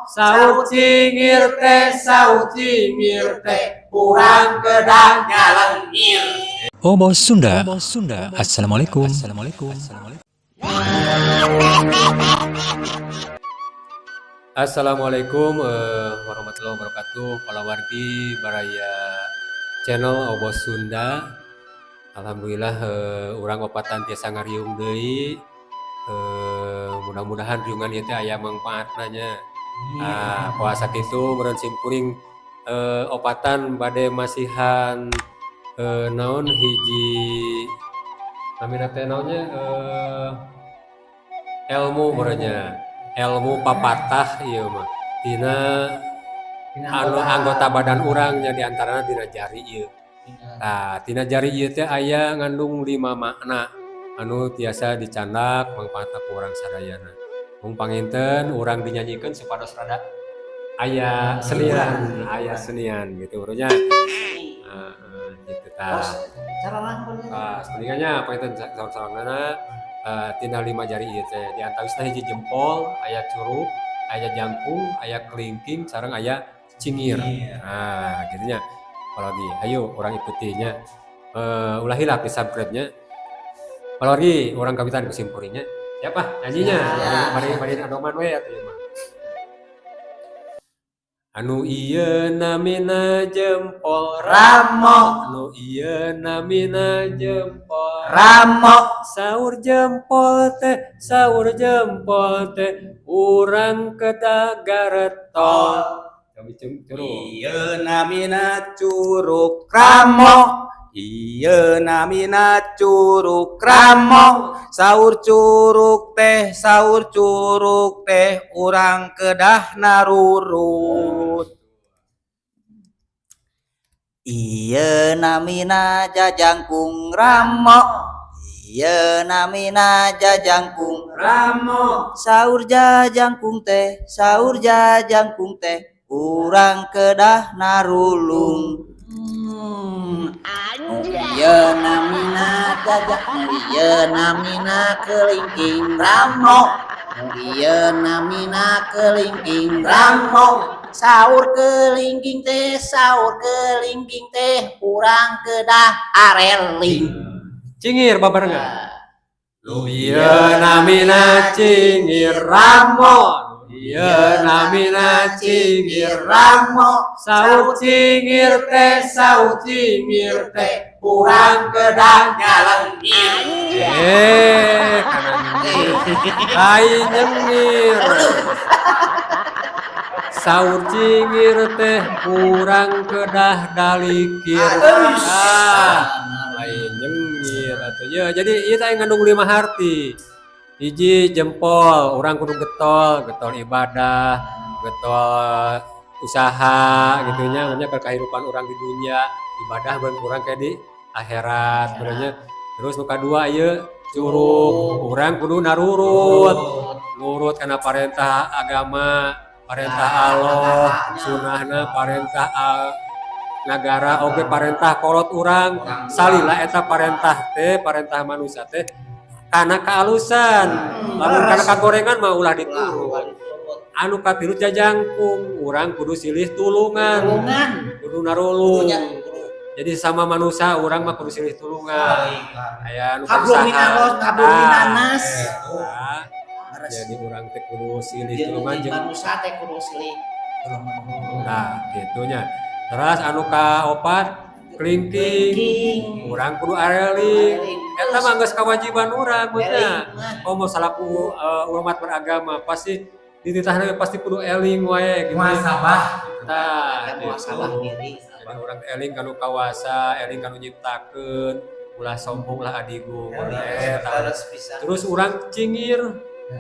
Saur cingir teh, saur cingir teh, urang kedah nyalengir. Oh Bos Sunda. Sunda. Assalamualaikum. Assalamualaikum. Assalamualaikum warahmatullahi wabarakatuh. Palawargi baraya channel Obos Sunda. Alhamdulillah, urang opatan tiasa ngariung deui. Mudah-mudahan riungan ieu teh aya mangpaatna nya. Ah, puasa kitu meureun simkuring opatan bade masihan naon hiji namina teh naonnya, ilmu meureun nya. Ilmu papatah ieu mah tina anu anggota badan urang nya, diantarana dina jari ieu. Tah, tina jari ieu teh aya ngandung 5 makna anu tiasa dicandak mangpaatna ku urang sadayana. Mung panginten urang dinyanyikeun supados rada aya senian gitu urang nya. Heeh, gitu tah. Tah, mendingan nya panginten saur-saurna tina 5 jari ieu teh, di antawisna hiji jempol, aya curug, aya jangkung, aya kelingking, sareng aya cingir. Nah, kitu nya. Apalagi ayo urang ikuti nya. Ulah hilap di subscribe nya. Apalagi urang kawitan ku simkuring nya. Siapa nyanyinya? Bari bari adoman we atuh ieu mah. Anu ieu namina jempol Ramo. Anu ieu namina jempol Ramo. Saur jempol teh, saur jempol teh, urang kedah garetol. Kami curug. Ieu namina curug Ramo. Ieu namina curug Ramo. Saur curug teh, saur curug teh, urang kedah narurut. Ieu namina jajangkung Ramo. Ieu namina jajangkung Ramo. Saur jajangkung teh, saur jajangkung teh, urang kedah narulung. Ieu namina jajang, ieu namina kelingking Ramo. Ieu namina kelingking Ramo. Saur kelingking teh, saur kelingking teh, urang kedah areling. Cingir babarengan. Nu ieu namina cingir Ramo. Nu ieu namina cingir Ramo. Saur cingir teh, saur cingir teh, urang kedah nyalengir. Eh, kana nyengir. Lain nyengir. Saur cingir teh urang kedah dalikir. Ah, lain nyengir atuh. Ya, jadi ieu teh ngandung 5 harti. Hiji jempol, urang kudu getol, getol ibadah, getol usaha gitu nya, nya kehidupan urang di dunia, ibadah ben urang kayak di akhirat benernya. Terus nu kadua ieu curug, urang kudu narurut. Nurut kana parentah agama, parentah Allah, sunahna, parentah nagara oge parentah kolot urang. Salila eta parentah teh, parentah manusia teh kana kaalusan. Lamun kana kagorengan mah ulah diturut. Anu katilu jajangkung, urang kudu silih tulungan. Kudu narulung. Jadi sama manusia urang mah kudu silih tulungan. Aya anu Hablum usaha. Minallah, hablum minanas. Eta. Jadi urang teh kudu silih tulungan jeung manusia teh kudu silih. Nah, gitunya. Terus anu kaopat kelingking, urang kudu areling. Eta mah geus kewajiban urang nya. Komo salaku umat beragama pasti dititahna pasti kudu eling wae gitu. Muhasabah. Tah, Kan muhasabah gitu. Diri. Jadi urang teh eling kanu kawasa, eling kanu nyiptakeun, ulah sombong lah adigung. Eta. Terus bisa. Terus urang cingir.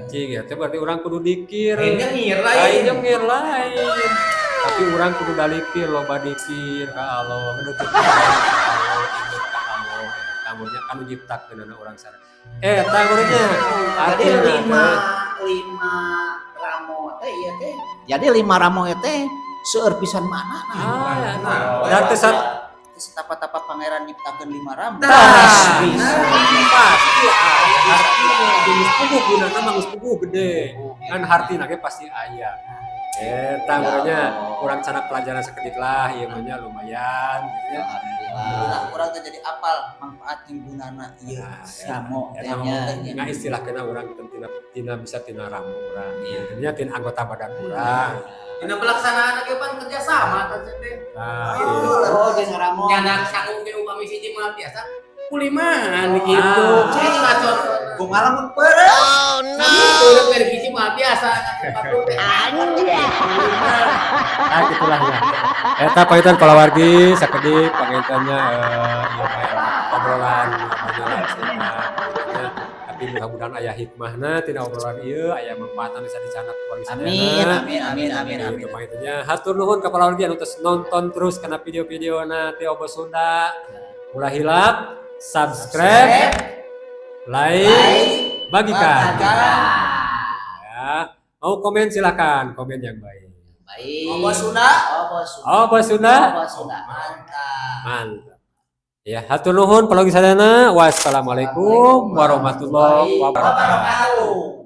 Cingir teh berarti urang kudu dikir. Lain nyengir lain lain. Nyengir lain. Tapi urang kudu dalikir, loba dikir ka Allah, ngedeukeut ka Allah, inget ka Allah. Eta mun nya anu nyiptakeun urang sareng. Eta meureunnya. Jadi Artina lima teh. Lima ramo teh iya teh. Jadi 5 ramo teh seueur pisan mana. Ah, dan teu Tapa-tapa pangeran nyiptakeun 5 ramo. Tah, pasti aya artina. Geus puguh gunana mah geus puguh gede. Kan hartina ge pasti aya. Eta urangnya kurang cara pelajaran sakedik lah, ieu mah nya lumayan gitu ya. Alhamdulillah. Lah, urang teh jadi apal manfaat jeung gunana ieu Nah, ramo eta teh nya. Nggak istilahkeun urang tina tina bisa tina ramo urang. Nya tina anggota badan urang. Dina pelaksanaan ge pan kerja sama teh teh. Nah, gitu. Oh, jeung ramo. Nyandak sangu ge upami siji mah biasa kulimaan gitu. Ah. Eta contohna. Kumaha lamun peureum? Sami peureum dari hiji mah biasa 40 teh. Nah, gitulah ya. Eta panginten palawargi sakedik pangintennya ieu bae obrolan namanya langsung ya. Tapi mudah-mudahan aya hikmahna tina obrolan ieu, aya manfaatna bisa dicandak ku wargi Amin, sadayana. amin, amin, amin, amin. Gitu pangintennya. Hatur nuhun ka palawargi anu tos nonton terus kana video-videona ti Obo Sunda. Ulah hilap subscribe, like, bagikan. Ya. Mau komen silakan, komen yang baik. Baik. Obo Sunda. Obo Sunda. Obo Sunda. Obo Sunda. Mantap. Mantap. Ya, hatur nuhun palawargi sadayana. Wassalamualaikum warahmatullahi wabarakatuh. Wabarakatuh.